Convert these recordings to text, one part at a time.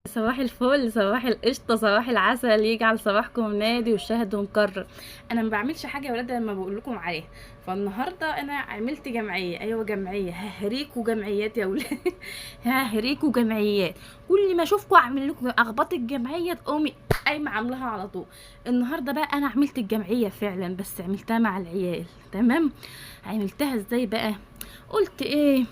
صباح الفل، صباح القشطة، صباح العسل، يجعل صباحكم نادي وشهد ومكرر. انا ما بعملش حاجة يا ولاد لما بقول لكم عليها. فالنهارده انا عملت جمعية، ايوه جمعية، ههريكوا جمعيات يا ولاد ههريكوا جمعيات. كل ما اشوفكم اعمل لكم اخبط الجمعية تقومي قايمة عاملاها على طول. النهارده بقى انا عملت الجمعية فعلا، بس عملتها مع العيال. تمام، عملتها ازاي بقى؟ قلت ايه،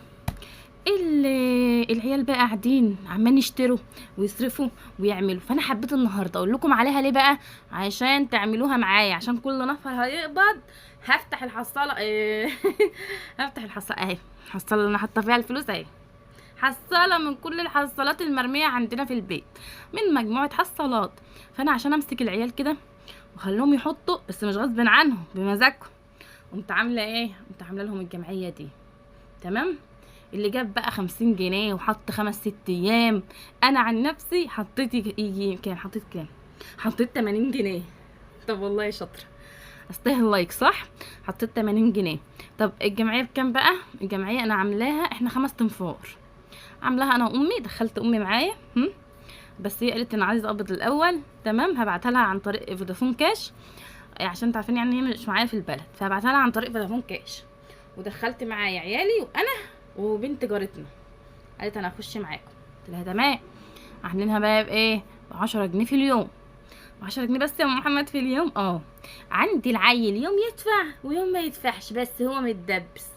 العيال بقى قاعدين عمالين يشتروا ويصرفوا ويعملوا، فانا حبيت النهارده اقول لكم عليها. ليه بقى؟ عشان تعملوها معايا، عشان كل نفر هيقبض هفتح الحصاله إيه هفتح الحصاله اهي، الحصاله اللي انا حاطه فيها الفلوس اهي، حصاله من كل الحصالات المرميه عندنا في البيت، من مجموعة حصالات. فانا عشان امسك العيال كده واخليهم يحطوا، بس مش غصب عنهم، بمزاجهم، قمت عامله ايه؟ قمت عامله لهم الجمعية دي. تمام، اللي جاب بقى 50 جنيه وحط 5 6 ايام. انا عن نفسي حطيت يجي كام؟ حطيت كام؟ حطيت 80 جنيه. طب والله شاطرة، استاهل like صح؟ حطيت 80 جنيه. طب الجمعية بكام بقى؟ الجمعية انا عاملاها احنا 5 تنفار، عاملاها انا وامي، دخلت امي معايا، بس هي قالت انا عايزه اقبض الاول. تمام، هبعتها لها عن طريق فودافون كاش، عشان تعرفين يعني هي مش معايا في البلد، فهبعتها لها عن طريق فودافون كاش. ودخلت معايا عيالي وانا وبنت جارتنا، قالت انا هخش معاكم، قلت لها تمام. عاملينها بقى بايه؟ ب10 جنيه في اليوم، 10 جنيه بس يا ام محمد في اليوم. عندي العيل يوم يدفع ويوم ما يدفعش، بس هو متدبس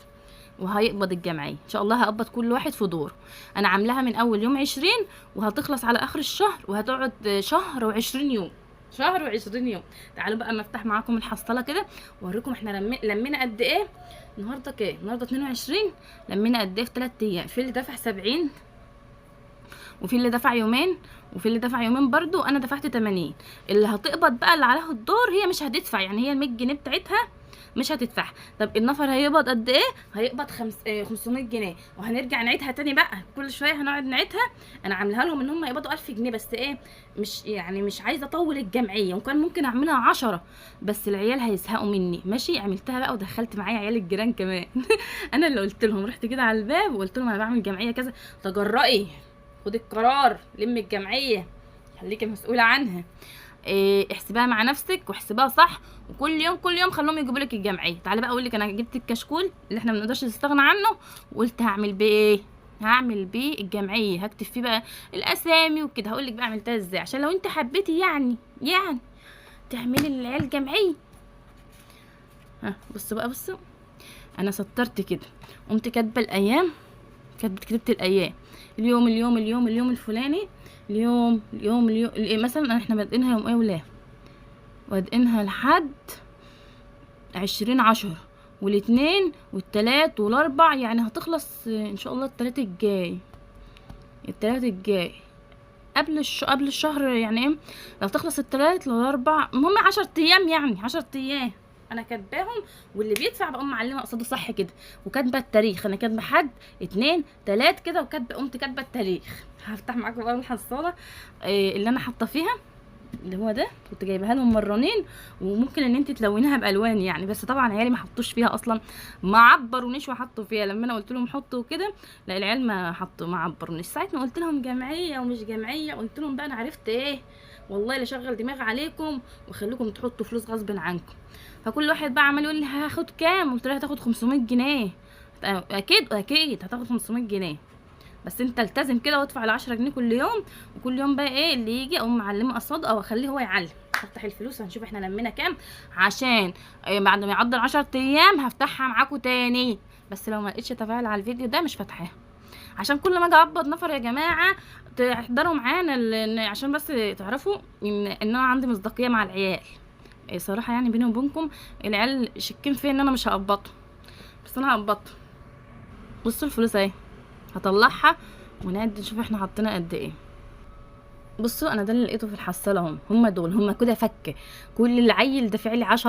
وهيقبض الجمعية ان شاء الله. هقبض كل واحد في دوره. انا عاملاها من اول يوم 20 وهتخلص على اخر الشهر، وهتقعد شهر و20 يوم، شهر و20 يوم. تعالوا بقى اما افتح معاكم الحصاله كده واوريكم احنا لمينا قد ايه النهارده. كام النهارده؟ 22. لمينا قد ايه في 3 ايام؟ في اللي دفع 70، وفي اللي دفع يومين، وفي اللي دفع يومين برضو. انا دفعت 80. اللي هتقبض بقى اللي عليها الدور هي مش هتدفع، يعني هي ال 100 جنيه بتاعتها مش هتدفعها. طب النفر هيقبض قد ايه؟ هيقبض 500 جنيه. وهنرجع نعيدها تاني بقى، كل شوية هنقعد نعيدها. انا عاملاها لهم ان هم يقبضوا 1000 جنيه بس، ايه مش يعني مش عايزه اطول الجمعية، وكان ممكن اعملها 10 بس العيال هيزهقوا مني. ماشي، عملتها بقى ودخلت معايا عيال الجيران كمان انا اللي قلت لهم، رحت كده على الباب وقلت لهم انا بعمل جمعية كذا، تجرأي، خدي القرار، لمي الجمعية، خليكي مسؤولة عنها، إيه احسبها مع نفسك واحسبها صح، وكل يوم كل يوم خلوهم يجيبوا لك الجمعية. تعالي بقى اقول لك، انا جبت الكشكول اللي احنا ما بنقدرش نستغنى عنه، وقلت هعمل بيه ايه؟ هعمل بيه الجمعية، هكتب فيه بقى الاسامي وكده. هقول لك بقى عملتها ازاي، عشان لو انت حبيتي يعني تعملي للعيال جمعية. ها بصوا بقى، بصوا انا سطرت كده، قمت كاتبه الايام، كتبت الايام، اليوم اليوم اليوم اليوم الفلاني، اليوم اليوم اليوم، مثلا احنا بادئينها يوم ايه ولا بادئينها لحد 20/10، والاثنين والتلات والاربع، يعني هتخلص ان شاء الله التلات الجاي، التلات الجاي قبل الشهر، يعني ايه لو تخلص التلات للاربع، المهم 10 ايام، يعني 10 ايام انا كاتباهم. واللي بيدفع بقوم معلمه قصاده صح كده، وكاتبه التاريخ، انا كاتبه حد 2 3 كده، وكاتبه قمت كاتبه التاريخ. هفتح معاكم بقى الحصاله اللي انا حاطه فيها، اللي هو ده كنت جايبها لهم مرانين، وممكن ان انت تلونيها بالوان يعني، بس طبعا عيالي ما حطوش فيها اصلا، ما عبرونيش وحطوا فيها. لما انا قلت لهم حطوا كده، لا العيال ما حطوا، ما عبرونيش. ساعة ما قلت لهم جمعية ومش جمعية، قلت لهم بقى انا عرفت ايه، والله لا شغل دماغ عليكم واخليكم تحطوا فلوس غصب عنكم. فكل واحد بقى عمال يقول لي هاخد كام، قلت له هتاخد 500 جنيه، اكيد اكيد هتاخد 500 جنيه، بس انت التزم كده وادفع ال 10 جنيه كل يوم. وكل يوم بقى ايه اللي يجي اقوم معلمه قصاد او اخليه هو يعلم. هفتح الفلوس هنشوف احنا لمينا كام، عشان بعد ما يعدي 10 ايام هفتحها معاكم تاني. بس لو ما لقيتش تفاعل على الفيديو ده مش فاتحاها، عشان كل ما اجي اقبض نفر يا جماعة تحضروا معانا، عشان بس تعرفوا ان انا عندي مصداقية مع العيال. صراحة يعني بيني وبينكم العيال شاكين فيا ان انا مش هقبضهم، بس انا هقبضهم. بصوا الفلوس اهي، هطلعها ونعد نشوف احنا حطينا قد ايه. بصوا انا ده اللي لقيته في الحصاله، هم دول هم كده فك كل العيل دافع لي 10،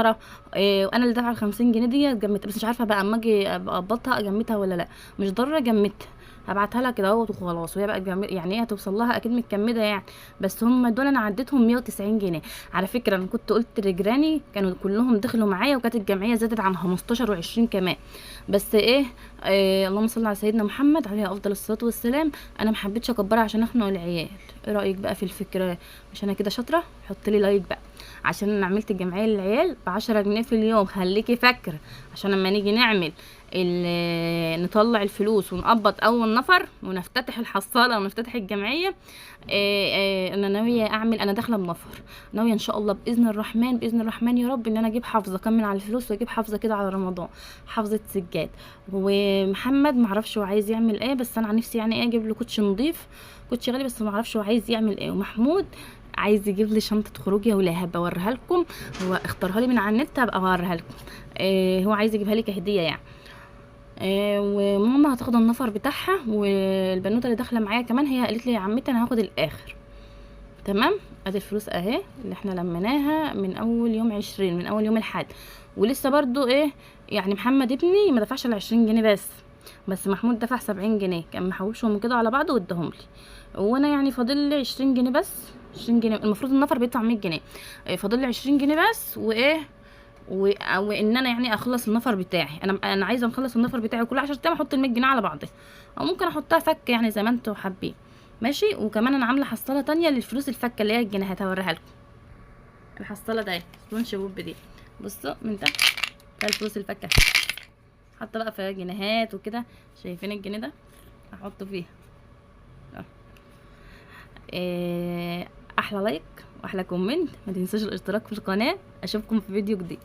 وانا اللي دافعه 50 جنيه دي جمدتها، بس مش عارفه بقى اما اجي اقبضها اجمدها ولا لا، مش ضروري اجمدها، هبعتها لها كده اهوت وخلاص، وهي بقى يعني ايه هتوصل لها اكيد متكمده يعني. بس هم دول انا عديتهم 190 جنيه. على فكرة انا كنت قلت لجيراني كانوا كلهم دخلوا معايا، وكانت الجمعية زادت عن 15 و20 كمان. بس ايه، اللهم صل على سيدنا محمد عليه افضل الصلاة والسلام، انا ما حبيتش اكبرها عشان اخنق العيال. ايه رايك بقى في الفكرة؟ مش انا كده شاطرة؟ حط لي like بقى، عشان انا عملت الجمعية للعيال ب10 جنيه في اليوم. خليكي فاكره، عشان لما نيجي نعمل نطلع الفلوس ونقبض اول نفر ونفتتح الحصاله ونفتتح الجمعية، انا ناوية اعمل، انا داخله بنفر، ناوية ان شاء الله باذن الرحمن، باذن الرحمن يا رب، ان انا اجيب حافظه، اكمل على الفلوس واجيب حافظه كده على رمضان، حافظه سجاد. ومحمد معرفش هو عايز يعمل ايه، بس انا عن نفسي يعني ايه اجيب له كوتش نظيف، كوتش غالي، بس معرفش هو عايز يعمل ايه. ومحمود عايز يجيب لي شنطه خروج يا ولا، هبقى اوريها لكم، هو اختارها لي من على النت، هبقى اوريها لكم. هو عايز يجيبها لي كهدية يعني. وماما هتاخد النفر بتاعها، والبنوته اللي داخله معايا كمان هي قالت لي يا عمتي انا هاخد الاخر. تمام، ادي الفلوس اهي اللي احنا لميناها من اول يوم 20، من اول يوم الاحد. ولسه برضو ايه يعني، محمد ابني ما دفعش الا 20 جنيه بس محمود دفع 70 جنيه، كان محوشهم كده على بعض واداهم لي، وانا يعني فاضل لي 20 جنيه بس. 20 جنيه المفروض النفر بيدفع 100 جنيه، فاضل لي 20 جنيه بس. وايه وان انا يعني اخلص النفر بتاعي، انا عايزه اخلص النفر بتاعي كل 10 ايام احط ال 100 جنيه على بعضها، او ممكن احطها فك يعني زي ما انتوا حابين. ماشي. وكمان انا عامله حصاله تانية للفلوس الفكه اللي هي الجنيهات، هوريها لكم. الحصاله ده سبونج بوب دي، بصوا من تحت فيها الفلوس الفكه، حاطه بقى فيها جنيهات وكده، شايفين الجنيه ده هحطه فيها. احلى like واحلى comment، ما تنسوش الاشتراك في القناة. اشوفكم في فيديو جديد.